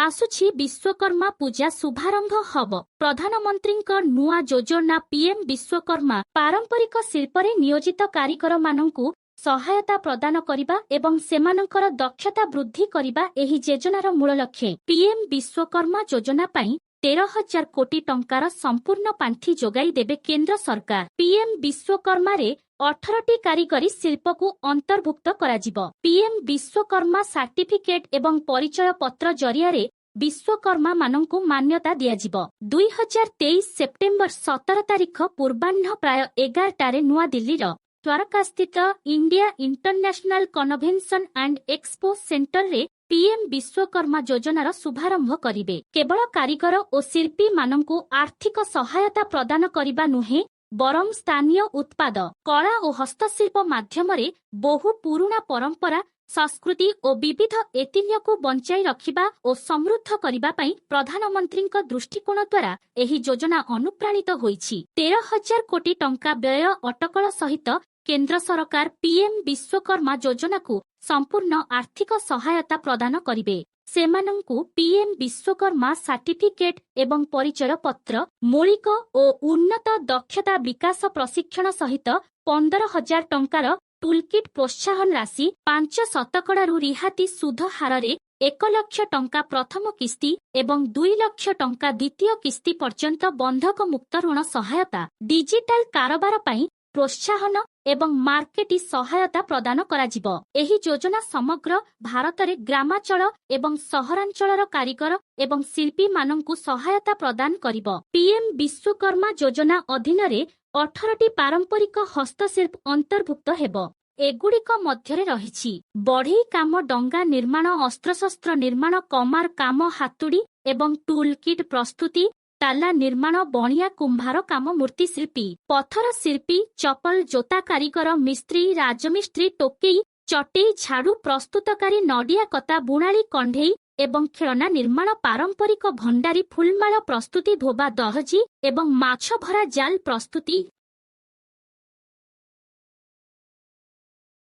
ଆସୁଛି ବିଶ୍ୱକର୍ମା ପୂଜା ଶୁଭାରମ୍ଭ ହେବ। ପ୍ରଧାନମନ୍ତ୍ରୀଙ୍କ ନୂଆ ଯୋଜନା ପିଏମ୍ ବିଶ୍ୱକର୍ମା ପାରମ୍ପରିକ ଶିଳ୍ପରେ ନିୟୋଜିତ କାରିଗରମାନଙ୍କୁ ସହାୟତା ପ୍ରଦାନ କରିବା ଏବଂ ସେମାନଙ୍କର ଦକ୍ଷତା ବୃଦ୍ଧି କରିବା ଏହି ଯୋଜନାର ମୂଳ ଲକ୍ଷ୍ୟ। ପିଏମ୍ ବିଶ୍ୱକର୍ମା ଯୋଜନା ପାଇଁ 13,000 କୋଟି ଟଙ୍କାର ସମ୍ପୂର୍ଣ୍ଣ ପାଣ୍ଠି ଯୋଗାଇ ଦେବେ କେନ୍ଦ୍ର ସରକାର। ପିଏମ୍ ବିଶ୍ୱକର୍ମାରେ 18ଟି କାରିଗରୀ ଶିଳ୍ପକୁ ଅନ୍ତର୍ଭୁକ୍ତ କରାଯିବ। ପିଏମ୍ ବିଶ୍ୱକର୍ମା ସାର୍ଟିଫିକେଟ୍ ଏବଂ ପରିଚୟ ପତ୍ର ଜରିଆରେ ବିଶ୍ୱକର୍ମାମାନଙ୍କୁ ମାନ୍ୟତା ଦିଆଯିବ। 2023 ସେପ୍ଟେମ୍ବର 17 ତାରିଖ ପୂର୍ବାହ୍ନ ପ୍ରାୟ 11ଟାରେ ନୂଆଦିଲ୍ଲୀର ଦ୍ୱାରକାସ୍ଥିତ India international convention and expo ସେଣ୍ଟରରେ ପିଏମ୍ ବିଶ୍ୱକର୍ମା ଯୋଜନାର ଶୁଭାରମ୍ଭ କରିବେ। କେବଳ କାରିଗର ଓ ଶିଳ୍ପୀମାନଙ୍କୁ ଆର୍ଥିକ ସହାୟତା ପ୍ରଦାନ କରିବା ନୁହେଁ, ବରଂ ସ୍ଥାନୀୟ ଉତ୍ପାଦ, କଳା ଓ ହସ୍ତଶିଳ୍ପ ମାଧ୍ୟମରେ ବହୁ ପୁରୁଣା ପରମ୍ପରା, ସଂସ୍କୃତି ଓ ବିବିଧ ଐତିହ୍ୟକୁ ବଞ୍ଚାଇ ରଖିବା ଓ ସମୃଦ୍ଧ କରିବା ପାଇଁ ପ୍ରଧାନମନ୍ତ୍ରୀଙ୍କ ଦୃଷ୍ଟିକୋଣ ଦ୍ୱାରା ଏହି ଯୋଜନା ଅନୁପ୍ରାଣିତ ହୋଇଛି। 13,000 କୋଟି ଟଙ୍କା ବ୍ୟୟ ଅଟକଳ ସହିତ କେନ୍ଦ୍ର ସରକାର ପିଏମ୍ ବିଶ୍ୱକର୍ମା ଯୋଜନାକୁ ସମ୍ପୂର୍ଣ୍ଣ ଆର୍ଥିକ ସହାୟତା ପ୍ରଦାନ କରିବେ। ସେମାନଙ୍କୁ ପିଏମ୍ ବିଶ୍ୱକର୍ମା ସାର୍ଟିଫିକେଟ୍ ଏବଂ ପରିଚୟ ପତ୍ର, ମୌଳିକ ଓ ଉନ୍ନତ ଦକ୍ଷତା ବିକାଶ ପ୍ରଶିକ୍ଷଣ ସହିତ 15,000 ଟଙ୍କାର ଟୁଲକିଟ୍ ପ୍ରୋତ୍ସାହନ ରାଶି, 5 ଶତକଡ଼ାରୁ ରିହାତି ସୁଧ ହାରରେ 1 ଲକ୍ଷ ଟଙ୍କା ପ୍ରଥମ କିସ୍ତି ଏବଂ 2 ଲକ୍ଷ ଟଙ୍କା ଦ୍ୱିତୀୟ କିସ୍ତି ପର୍ଯ୍ୟନ୍ତ ବନ୍ଧକ ମୁକ୍ତ ଋଣ ସହାୟତା, ଡିଜିଟାଲ କାରବାର ପାଇଁ ପ୍ରୋତ୍ସାହନ ଏବଂ ମାର୍କେଟିଂ ସହାୟତା ପ୍ରଦାନ କରାଯିବ। ଏହି ଯୋଜନା ସମଗ୍ର ଭାରତରେ ଗ୍ରାମାଞ୍ଚଳ ଏବଂ ସହରାଞ୍ଚଳର କାରିଗର ଏବଂ ଶିଳ୍ପୀମାନଙ୍କୁ ସହାୟତା ପ୍ରଦାନ କରିବ। ପିଏମ୍ ବିଶ୍ୱକର୍ମା ଯୋଜନା ଅଧୀନରେ 18ଟି ପାରମ୍ପରିକ ହସ୍ତଶିଳ୍ପ ଅନ୍ତର୍ଭୁକ୍ତ ହେବ। ଏଗୁଡ଼ିକ ମଧ୍ୟରେ ରହିଛି ବଢ଼େଇ କାମ, ଡଙ୍ଗା ନିର୍ମାଣ, ଅସ୍ତ୍ରଶସ୍ତ୍ର ନିର୍ମାଣ, କମାର କାମ, ହାତୁଡ଼ି ଏବଂ ଟୁଲ୍ କିଟ୍ ପ୍ରସ୍ତୁତି, ତାଲା ନିର୍ମାଣ, ବଣିଆ, କୁମ୍ଭାର କାମ, ମୂର୍ତ୍ତି ଶିଳ୍ପୀ, ପଥର ଶିଳ୍ପୀ, ଚପଲ, ଜୋତା କାରିଗର, ମିସ୍ତ୍ରୀ, ରାଜମିସ୍ତ୍ରୀ, ଟୋକେଇ, ଚଟେଇ, ଝାଡୁ ପ୍ରସ୍ତୁତକାରୀ, ନଡ଼ିଆ କତା, ବୁଣାଳି, କଣ୍ଢେଇ ଏବଂ ଖେଳନା ନିର୍ମାଣ, ପାରମ୍ପରିକ ଭଣ୍ଡାରୀ, ଫୁଲମାଳ ପ୍ରସ୍ତୁତି, ଧୋବା, ଦହଜି ଏବଂ ମାଛ ଭରା ଜାଲ ପ୍ରସ୍ତୁତି।